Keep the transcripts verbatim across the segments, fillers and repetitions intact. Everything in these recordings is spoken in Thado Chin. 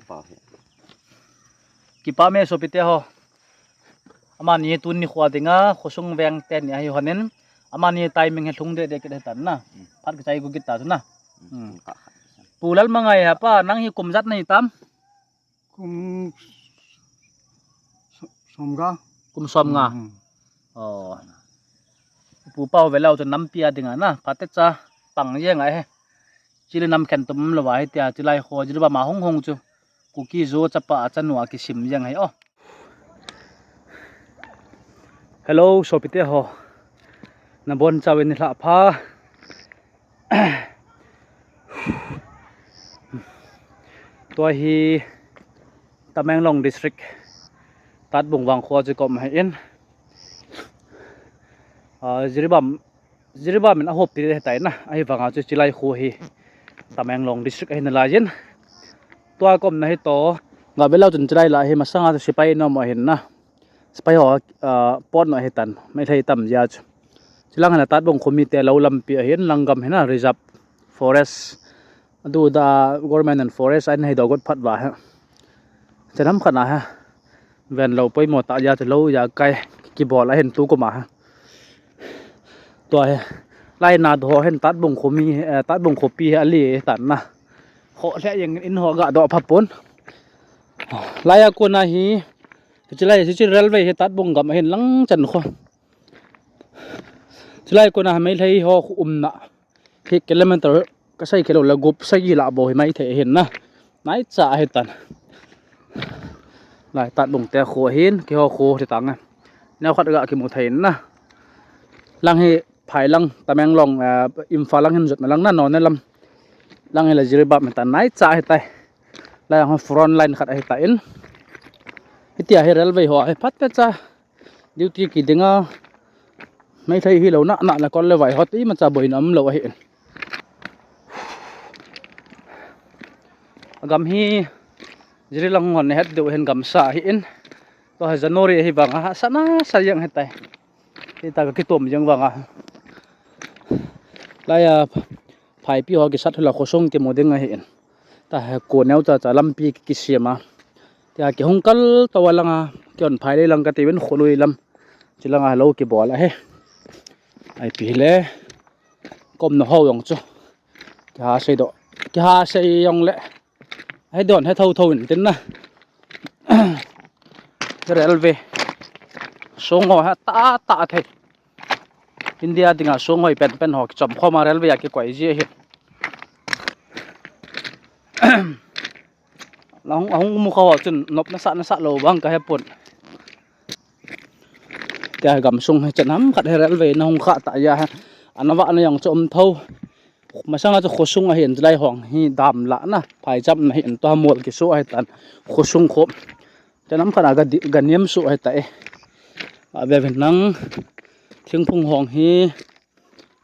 Kipa hi. Kipa me sopite ho. Amani tuni khua dinga, khosung veng teni ahi honin. Amani timing hi lhung deh deh kit hitan na. Hmm. Phat kichai gu kit ta chu na. Hmm. Hmm. Pu Lalmangai hapa, nang hi kum ijat nahi tam? Kum s-, somnga. Kum somnga. Hmm. Oh. Pu pa ho velou chu nampi a dinga na. Phatecha pang jeng ahi. Chule nam khen tum lou ahi tia, chulai kho Jiribam a hung hung chu. Kuki Zo chapa a chanu a kisim jeng ahi o. Hello, sopite ho. Nabonchauvin nilhah pha. Tua hi Tamenglong District, Tatbung vangkho chu kom ahin. Ah, Jiribam, Jiribam in ahop pi deh tai na, ahivanga chu chulai kho hi Tamenglong District ahi nalaiyin. Tua komna hi to, ga velou chun chulai lah hi masanga chu sepai nom ahin na. Sepai ho, ah, pot na hitan, Meitei tam jia chu. Chulang hina Tatbung khomi te lou lampi ahin, langgam hina reserve forest. Adu da government and forest ahin hei dogot phat va ha. Chanam khat na ha. Ven lou poimo ta jia chu lou jia kai kibol ahin tu kuma ha. Tua hi. Lai na do hin Tatbung khomi, eh, Tatbung khopi hi ali tan na. Kho lheh jeng in ho ga do pha pon. Laiya kona hi, chulai, chu railway hi Tatbung gam ahin lang chan kho. Chulai kona Meitei ho khu umna. Hi kilometer kasei kilo le gup sagi lah bou hi maithei ahin na. Naicha ahitan. Lai Tatbung te kho ahin, keiho kho ti tang a. Neokhat ga kimu thei in na. Lang hi phai lang, Tamenglong, eh, Imphal lang hin jotna lang na, Noney lam. Lang hi la Jiribam hitan naicha ahitai. Lai ang front line khat ahitan. Hitia hi railway ho hi phatecha. Duty kidinga. Meitei hilou na, na la kol le vai ho ti macha boina umlou ahin. Agam hi Jiri lang hon het deu hin gamsa ahin. Tua hi January ahivanga, sana sa jeng hitai. Hita ka kitom jeng vanga. Laiya phaipi ho kisat hula khosung kimu ding ahin. Tua hi ko neo cha cha lampi ki, kisem a. Tia kihung kal tou a langa, kihon phai le lang kati uvin kholui lam. Chulanga lou kibol ahi. Ipi le. Komna ho jong chu. Kiha sei do. Kiha sei jong le. Hei don, hei tho tho in tin na. Railway. Song ho ha ta ta thei. India dinga song hoi pen pen ho kichom khoma railway a kikoi ji ahi. Lang hung mu kha ho chun nop nasa nasa lou vang ka hepon. Tia gamsung hi chanam khat hi railway na hung kha ta ya ha. Ana vah na jong chu um tho. Masanga chu khosung ahin, chulai hong hi dam lah na, phaicham na hin tua mol kisu ahitan khosung kho. Chanam khat a ga di, ga niam su ahitai. Ave ven lang thingphung hong hi,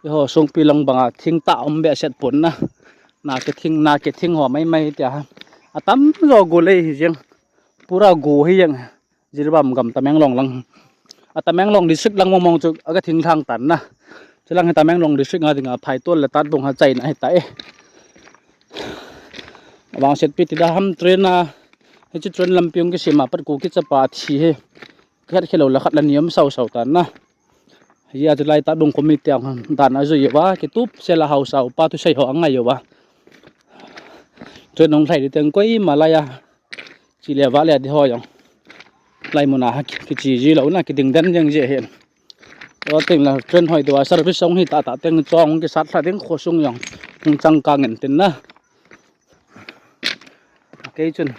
eiho songpi lang banga thing ta um behseh pon na. Na kithing, na kithing ho mai mai tia ha. Atam jo go lei hi jeng. Pura go hi jeng. Jiribam gam Tamenglong lang. A Tamenglong district lang mong mong chu aga thing thang tan na. Chulang hi Tamenglong district nga dinga Phaitol le Tatbung ha chaina ahitai. Avangset pi ti da ham train a. Hichu train lampi ung kisem a pat Kuki chapa thi hi. Khat khelo la khat la niam sau sau tan na. Hia chulai Tatbung khomi tiang dan ajui uva, kitup sela hausa upa thusei ho angai uva. Train ung lhai di teng koima laiya. Chi le va le di ho jong. Lai muna ha ki, kichi ji lou na, kiding den jeng ji ahin. Tua teng la train hoi tua service ung hi ta ta teng chong kisat lha ding khosung jong. Hung chang kang in tin na. Kei chun.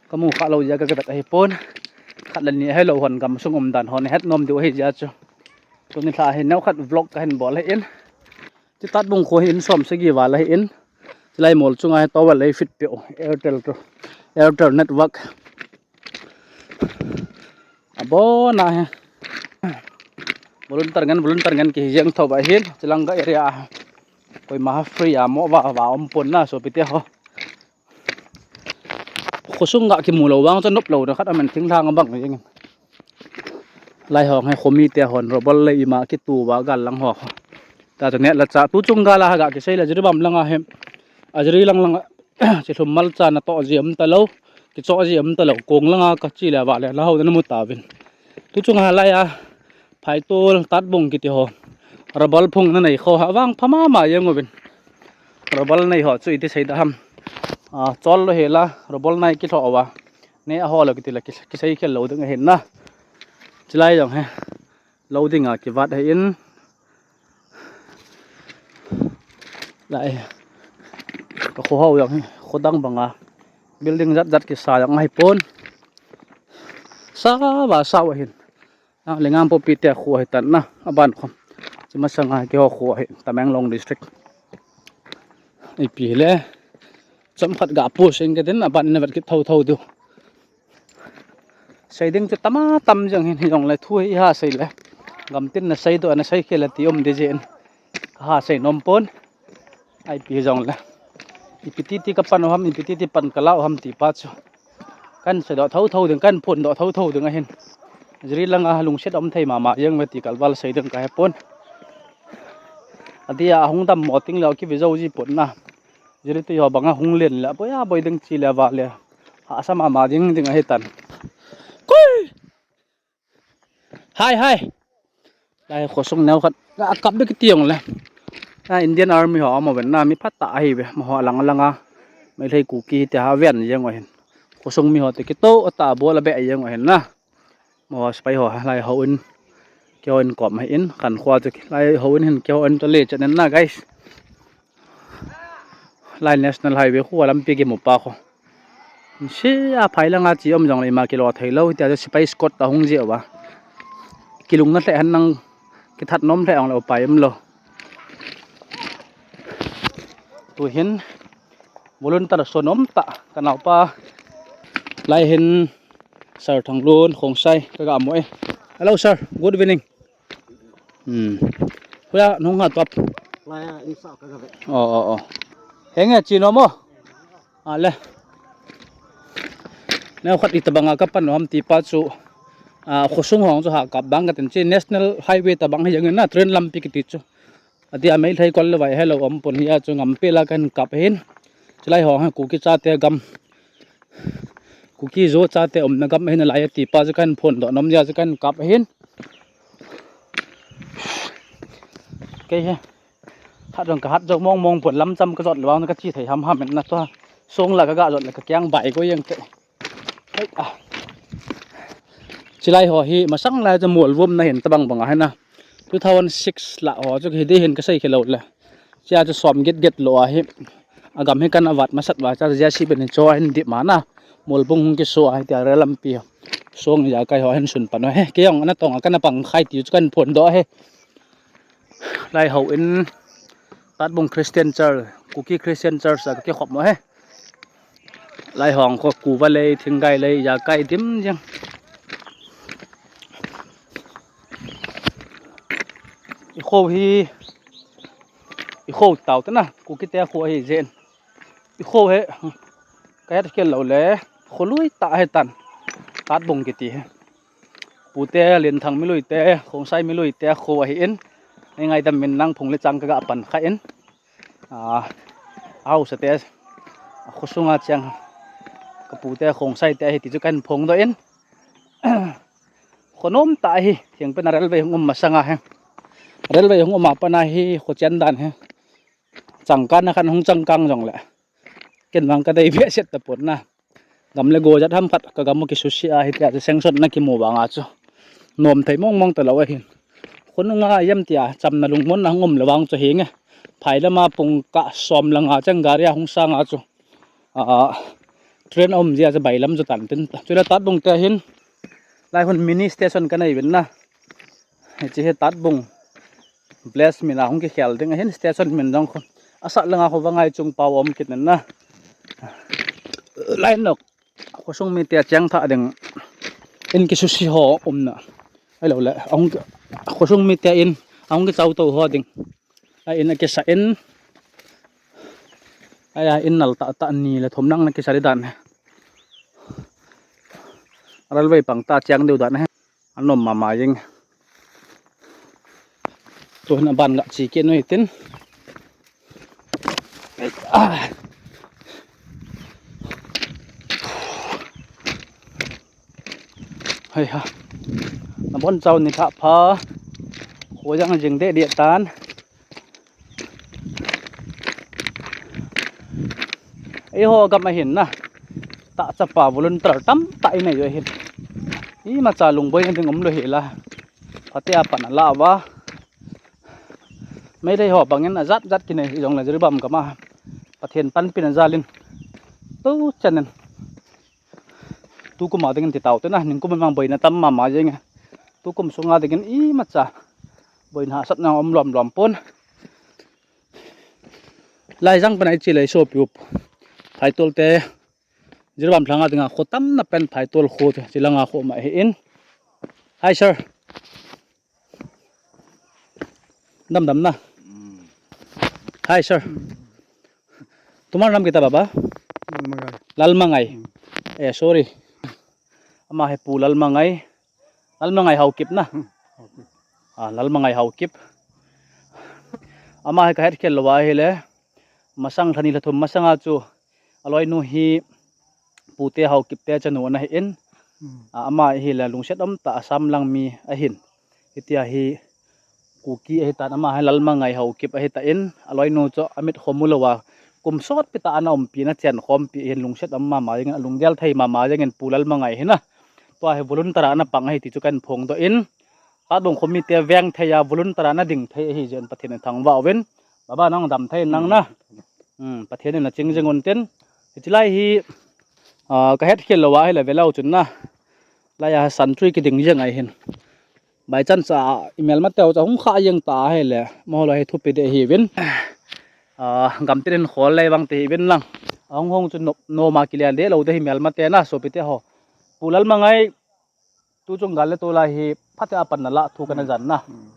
Kamu kha lou jia ka, ka vet ahi pon. Khat le ni helou hon gamsung um dan hon het nom diu ahi jia chu. Tuni lha hi neo khat vlog kahin bol ahin. Chi Tatbung kho hi in som sagi val ahin. Chulai mol chunga hi tower lei fit peh u. Airtel to. Airtel network. Abona hi. Volunteer ngen, volunteer ngen kihi jeng tho ba hin. Chilang ga area. Koima free a mo va, va um pon na sopite ho. Khosung ga kimu lou vang chu nop lou na khat amen thing thang abang jeng. Lai hong hi khomi te hon robol le ima kitu va gal lang ho. Ta chu net la cha tu chung gal a ga kisei la Jiribam langa hi. Ajiri lang lang Chilhum malcha natoh ji um talou, kichoh ji um talou, kong langa kache le vale, la ho namu tauvin. Tuchunga laiya, Phaitol, Tatbung kiti ho. Rubber phung nanei kho ha vang pha mama jeng uvin. Rubber nei ho chu iti sei da ham. A, chol lou hela, rubber nei kilhoh uva. Nei a ho lou kiti la ki, kisei khel lou ding ahin na. Chilai jong hi. Lou dinga kivat ahin. Lai. Ka kho ho jong hi. Kho dang banga. Building jat jat kisa jong ahipon. Sa va sa ahin. Ang lengang po pite kho ahitan na. Aban khom. Chima sanga kiho kho ahi. Tamenglong district. Ipi le. Chomkhat ga pu sing ke din aban na vet kit thotho diu. Seiding chu tama tam jeng hin hijongle thu hi ha sei le. Gamtin na seidoh na sei khel ti um di jin. Kaha sei nom pon. Ipi hijongle. Ipi titi kapan u ham, ipi titi pan kalah u ham ti pa chu. Kan seidoh thotho ding, kan phondoh thotho ding ahin. Jiri langa lungset um thei mama jeng ve ti kalval seiding kahe pon. Adia ahung dammo ting le kive jou ji pon na. Jiri ti ho banga hung len le, boi a boi ding che le vale. Hahsa mama ding ding ahitan. Koi! Hai, hai! Lai khosung neo khat. Ga kap bek ti jongle. Na Indian Army ho aum uvin na mi phatah ahi ve. Amaho alang alanga. Meitei Kuki te ha ven jeng u ahin. Khosung mi ho te kitoh tah bol a be jeng u ahin na. Amaho sepai ho lai houin. Keiho in kom ahin. Khankho chu lai houin hin keiho in to le chan na guys. Lai National Highway khu lampi kimu pa khu. Sia phai langa che um jongle ima kilo thei lou, tia chu sepai escort ahung jeh uva. Kilungna lheh hen nang kithat nom lheh jongle upai um lou. Tuhin volunteer son um tah ka naopa. Lai hin Sir Thanglun Khongsai kaga mu e. Hello sir, good evening. Hmm. Hoiya nahung ha top. Laiya, insah ka ga ve. Oh, oh, oh. Henge, che nom o. A le. Neo khat itobanga kapan u ham ti pa chu. A, khosung ho chu ha kap bang katin che National Highway tobang hi jeng in na train lampi kiti chu. Adia Meitei kol le vai helou um pon hia chu ngam pela kan kap hin. Chilai ho ha Kuki chate gam. Kuki Zo chate umna gam ahin alai ati pa chu kan phondoh nom jeh a chu kan kap ahin. Kei hi. Hat jong kahat jou mong mong pon lamcham kajot le vang kache thei ham ham in na tua. Song la kaga jot le kakeng bai ko jeng te. Hei, a. Chilai ho hi masang lai chu mol vumna hin tobang bang ahi na. Two thousand six la ho chu hi ding hin kasei khelou le. Chia chu som get get lou ahi. Agam hi kan avat masat uva cha J C B in cho ahin dip ma na. Molbung hung kiso ahi tia rel lampi. Song ijakai ho hin sun pan u ahi. Kei jong ana tong a kana pang khai ti chu kan phondoh ahi. Lai houin Tatbung Christian Church, Kuki Christian Church a kakikhop u ahi. Lai hong kho kuva lei, thinggai lei, ijakai dim jeng. I kho hi, i kho tao tana, Kuki te kho hi jen. I kho hi, ka het khel lou le, kho lui tah ahi tan. Tatbung kiti hi. Pute, Lenthang Milui te, Khongsai Milui te kho ahin. Nei ngaidam in nang phung le chang kaga pan kha in. A, ahausa te, a kho sunga cheng, ka pute Khongsai te ahi ti chu kan phongdoh in. Kho nom tah ahi, thingpen a railway hung um masanga hi. Railway hung um a pat a hi, kho chen dan hi. Changkang na khan hung changkang jongle. Ken vang kadei behseh tapon na. Gam le go jat ham khat kagam u kisusia ahi tia chu sanction na kimu vanga chu. Nom thei mong mong talou ahin. Khonunga ijam tia, chamna lungmonna hung um le vang chu hinge. Phai lama pung kah som langa cheng gari a hung sanga chu. A, train a um jeh a chu bailam chu tan tin. Chule Tatbung te hin. Lai hun mini station kanei uvin na. Hiche hi Tatbung. Place min a hung kikhel ding ahin station min jong khu. Asat langa khu Vangai Chungpao um kit in na. Lai nok. Khosung mite cheng tha ding. In kisusi ho umna. Ahilou le. Ahung khosung mite in. Ahung kichao tou ho ding. Lai in akisa in. Aya in nal tah tah ni le thum nang na kisa di dan. Railway pang ta cheng diu dan he. Anom mama jeng. Tun aban ga che kit nu hitin. Ah. Hei ha. Nabon chau ni tha pha. Khojang jing deh deh tan. Eiho gam ahin na. Tahchapa volunteer tamtah inei u ahin. Imacha lungboina ding umlou hila. Phatea pan ala uva. Meitei ho bangin ajat jat kinei hijongle Jiribam gam a. Pathen panpina jalin. Tuchan in. Tukum a dingin ti taute na, ningkum a vang boina tam mama jenge. Tukum sunga dingin imacha boina hahsatna um lom lom pon. Laijang pana ichi lei sopi u. Phaitol te. Jiribam langa dinga kho tamna pen Phaitol kho te. Chilanga kho ma hi in. Hi sir. Dam dam na. Hmm. Hi sir. Hmm. तुम्हारा नाम क्या था बाबा? लालमंगाई। लालमंगाई। Hmm. Eh, sorry. Ama hi Pu Lalmangai. Lalmangai Haokip na. Hmm. Haokip. Ah, Lalmangai Haokip. Ama hi kahet khel lou ahile. Masang lhani lhathum masanga chu. Aloinu hi Pute Haokip te chanu ana hi in. Hmm. Ah, ama hi la lungset um tah Assam lang mi ahin. Hitia hi Kuki ahi tan ama hi Lalmangai Haokip ahi tan, aloinu chu amit khom u lou a. Kum sotpi tah ana umpi na chen khompi hin lungset um mama jengin alunggel thei mama jengin Pu Lalmangai hi na. Tua hi volunteer a ana pang ahi ti chu kan phongdoh in. Patbung khomi te veng thei a volunteer a ana ding thei ahi jeh in Pathen in thangvah uvin. Baba nang dam thei nang na. Hmm, Pathen in aching jing un tin. Hichi lai hi, ah, kahet khel lou ahile velou chun na. Laiya santri kiding jeng ahin. By chance a, i melmate u chu hung kha jeng ta ahile, amaho lou hi thupi deh hiuvin. Ah, gamtin in khol lei vang te hiuvin lang. Ahung hung chu no, noma kile deh lou te hi melmate na, sopite ho. Pu Lalmangai, tuchung gal le tulai hi, phatea pan nala thu kana jan na. Hmm.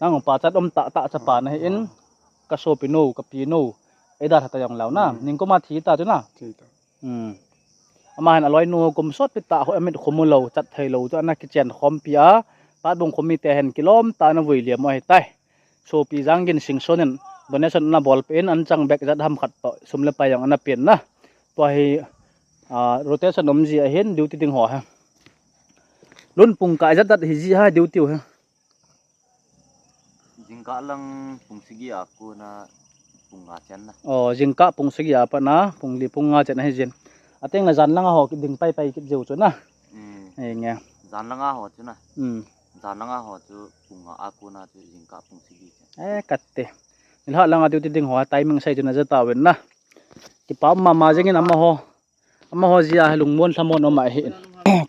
Nang pa chat um tah tah chapa nahi in, ka sopi nu, ka pi nu, ei dalha ta jong lou na. Hmm. Ningkum a thi ta chu na. Thi ta. Hmm. Ama hin aloinu kum sotpi tah ho amit khom u lou, chat thei lou chu ana kichen khompi a. Patbung khomi te hin kilom tah ana vui liam u ahi tai. Sopi Jangin Singson in donation ana bol pen an chang bek jat ham khat toh sum le pai jong ana pen na. Tua hi, ah, rotation um ji ahin duty ding ho ha. Lun pung kah jat jat hi ji ha duty u ha. Jingkah lang pung sagi a kona pung nga chen na. Oh, jingkah pung sagi a pat na, pung li pung nga chen ahi jin. Ateng la jan langa ho kiding pai pai kit jeh u chu na. Hmm. Henge. Jan langa ho chu na. Hmm. Jan langa ho chu pung nga a kona chu jingkah pung sagi chen. Eh, kati. Nilhah langa duty ding ho timing sei chu na ja tauvin na. Kipa um mama jengin amaho. Amaho jia hi lungmon lhamon um ahi.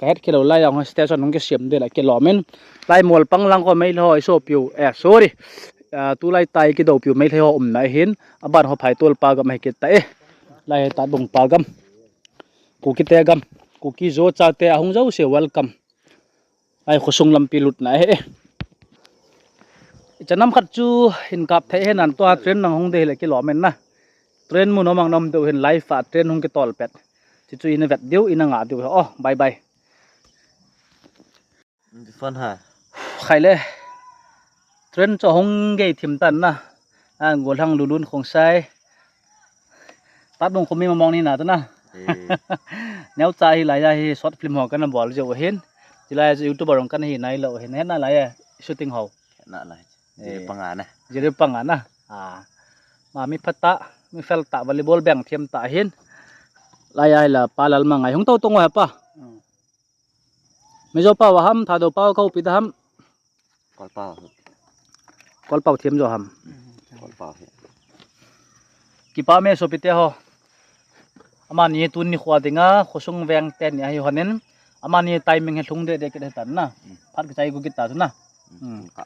Kahet khel lou lai jong station hung kisem ding la kilom in. Lai mol pang lang ko Meitei ho isopiu. Eh, sorry. Ah, tulai tai kidoupiu Meitei ho umna ahin. Aban ho Phaitol pa gam ahi kit ta e. Lai hi Tatbung pa gam. Kuki te gam. Kuki Zo chate ahung jouse welcome. Ai, khosung lampi lutna ahi. Ichan ham khat chu hin kap thei hen an tua train nang hung ding hile kilom in na. Train mun omang nom deuh hin live a train hung kitol pet. Chuchu ina vet diu, ina ngah diu. Oh, bye bye. Phone ha. Khai le. Train chu hung gei thim tan na. An golhang lulun Khongsai. Tatbung khomi mamong ni na tu na. Eh. Neocha hi laiya hi short film ho kana bol jeh u hin. Chilai chu YouTuber hung kana hi nailou hin. Hetna laiya shooting ho. Hetna lai. Eh. Jiri panga na. Jiri panga na. Ah. Ma mi phat tah, mi fel tah, volleyball beng thiam tah hin. Laiya hi la pa Lalmangai hung tou tou ngo he pa. Hmm. Mizo pau ham, Thadou pau, Khaopi ta ham. Kolpau. Kolpau thiam jo ham. Kolpau hi. Kipa me sopite ho. Amani tuni khua dinga, khosung veng ten ni ahi honin. Amani timing hi lhung deh deh kit hitan na. Mm. Phat kichai gu kit ta chu na. Mm. Mm.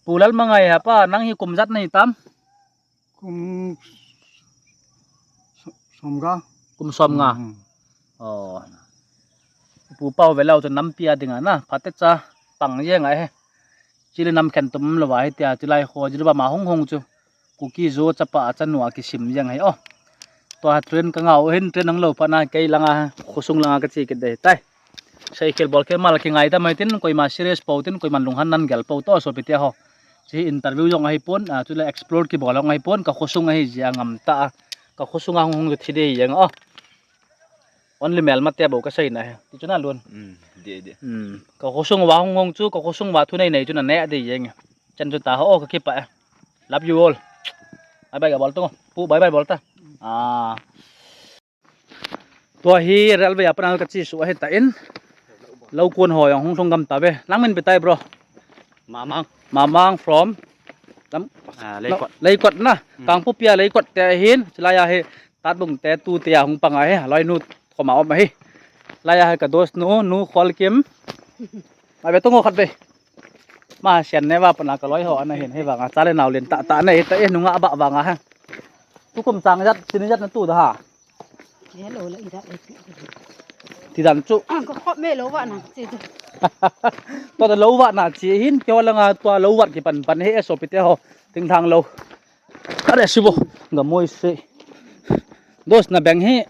Pu Lalmangai ha pa, nang hi kum jat nahi tam? Kum som nga. Kum som nga. Hmm. Oh. Pu pau velou chu nampi a dinga na, phatecha pang jeng ahi. Chile nam khen tum lou ahi tia, chilai kho Jiribam a hung hung chu. Kuki Zo chapa a chanu a kisim jeng ahi o. Tua train ka ngah u hin train hung lou phat na kei langa, khosung langa ka che kit ding tai. Seikhel bolkhel mal kingai ta mai tin, koima serious pou tin, koiman lunghan nan gel pou to, sopite ho. Chi interview jong ahi pon, a, chule explore kibol jong ahi pon, ka khosung ahi jia ngam ta a. Ka khosung a hung hung thi ding ahi jeng o. Only melmate bou kasei na hi. Ti chu na lun. Hmm, di, di. Hmm. Ka khosung uva hung hung chu, ka khosung uva thu nei nei chu na ne di jeng. Chan chu ta ho, ka kipah e. Love you all. Bye bye ka bol tung. Pu bye bye bol ta. Ah. Tua hi railway a pat a ka che suh ahi tan. Lou kon ho jong hung lhung gam ta ve. Lang min ipi tai bro? Mamang. Mamang from lam, ah, Leikot. Leikot na. Hmm. Kangpokpi a Leikot te ahin. Chulai a hi Tatbung te tute a hung pang ahi. Loinu khoma um ahi. Lai a hi ka dos nu, nu Kholkim. Ma ve tung o khat ve. Ma sian ne va pana ka loi ho ana hin hi vanga. Cha le nau len tah tah nei ta e nunga ba vanga ha. Tukum chang jat, sini jat na tu da ha. Hello, la ira e. Ti dan chu. Ang ka khop me lou vat na che chu. Tua da lou vat na che hin keo langa tua lou vat kipan pan he e sopite ho. Ting thang lou. Are sibo. Nga moi se. Dos na beng hi.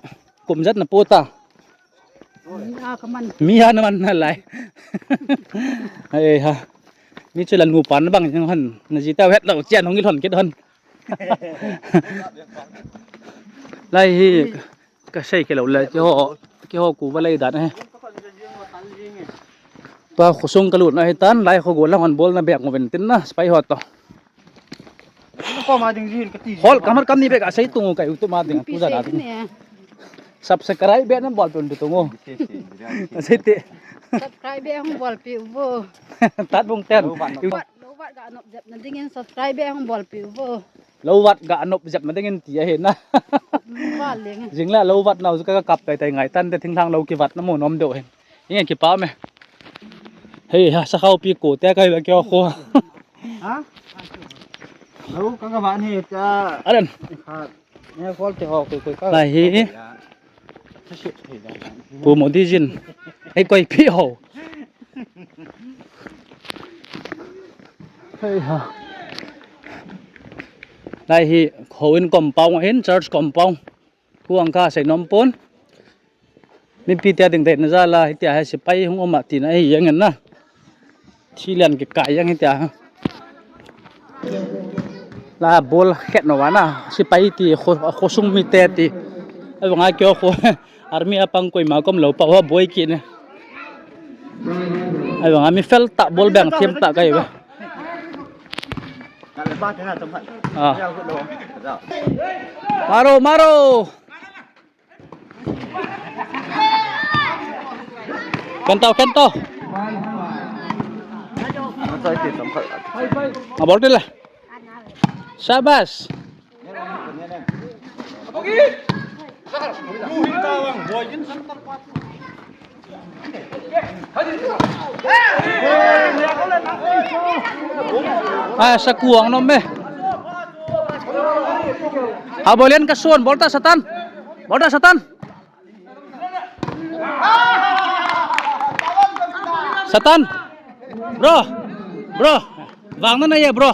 Kum jat na po ta. Mi a ka man. Mi a na man na lai. Ai ha. Mi chu la nu pan bang jeng hon. Na ji ta het lo chian hong i lhon kit hon. Lai hi ka sei ke lo le ke ho, ke ho ku va lei dan he. Tua khosung ka lut na hi tan lai kho go lang hon bol na bek mo ven tin na spai ho to. Ko ma ding jin ka ti. Hol kamar kam ni be ka sei tung ka YouTube ma ding tu ja da. Subscribe be na bol pe un tu ngo. Sei te. Subscribe be hung bol pe u vo. Tatbung ten. Lou vat ga nop jep na dingin subscribe be hung bol pe u vo. Lou vat ga nop jep na dingin ti ahi na. Val leng. Jing la lou vat nau ka kap tai tai ngai tan te thing thang lou ki vat na mo nom deu hin. Inge kipa me. Hei ha sa khau pi ko te kai la kyo kho. Ha? Lo ka ka van hi ta. Adan. Ha. Ne kol te ho koi koi ka. Lai hi. Pu Modi jin. Hei koi pi ho. Hei ha. Lai hi houin compound ahin church compound. Huang ka sei nom pon. Mipi tia ding dei na jal a, hitia hi sepai hung um a tina ahi jeng in na. Thi lian kikai jeng hitia. La bol khet no va na, sepai ti kho, khosung mite ti. Ahivanga keo kho, army a pang koima kom lou pa ho boi kit ne. Ahivanga mi fel ta bol beng them ta kai ve. Ah. Maro, maro. Kentau, kentau. Abol tila. Sabas. Ah, sakuang nom me. Abolian kasun, bol ta Satan. Bol ta Satan. Satan. Bro. Bro. Vang na na ye, bro.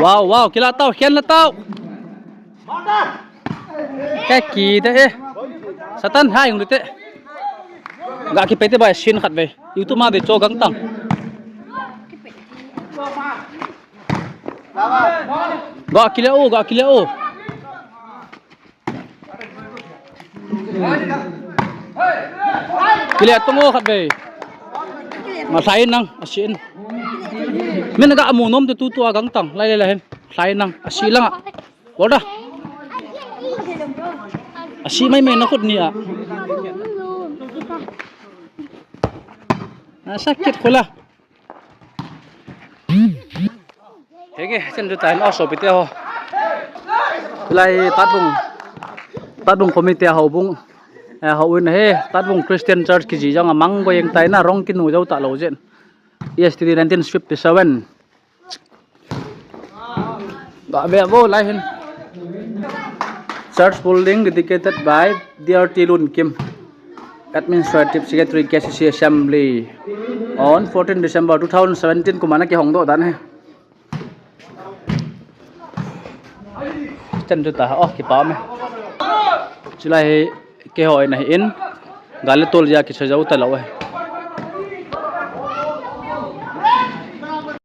Wow, wow, kila tau, khen la tau. Ka ki de eh. Satan hai ngu te. Ga ki pe te bai sin khat ve. YouTube ma de cho gang tang. Ga ki le o, ga ki le o. Kile tong o khat ve. Ma hlai nang, asin. Min ga amu nom te tu tu a gang tang. Lai lai lai hen. Hlai nang, asi lang a. Bol da. Asi mai mai na khut ni a. Na sakit khula. Henge, chen chu tain o sopite ho. Lai Tatbung, Tatbung committee ho bung, eh, ho in he, Tatbung Christian Church kiji jong amang ko jeng tai na rong kinu jou ta lou jeng. Yesterday nineteen fifty-seven. Ba ve vo lai hin. Church building dedicated by dear T Lunkim, Administrative Secretary K C C Assembly, on fourteen December two thousand seventeen kum a na kihong doh dan he. Chan chu ta, oh, kipa me. Chulai hi keiho in ahi in, gal le tol jeh a kisa jou ta lou e.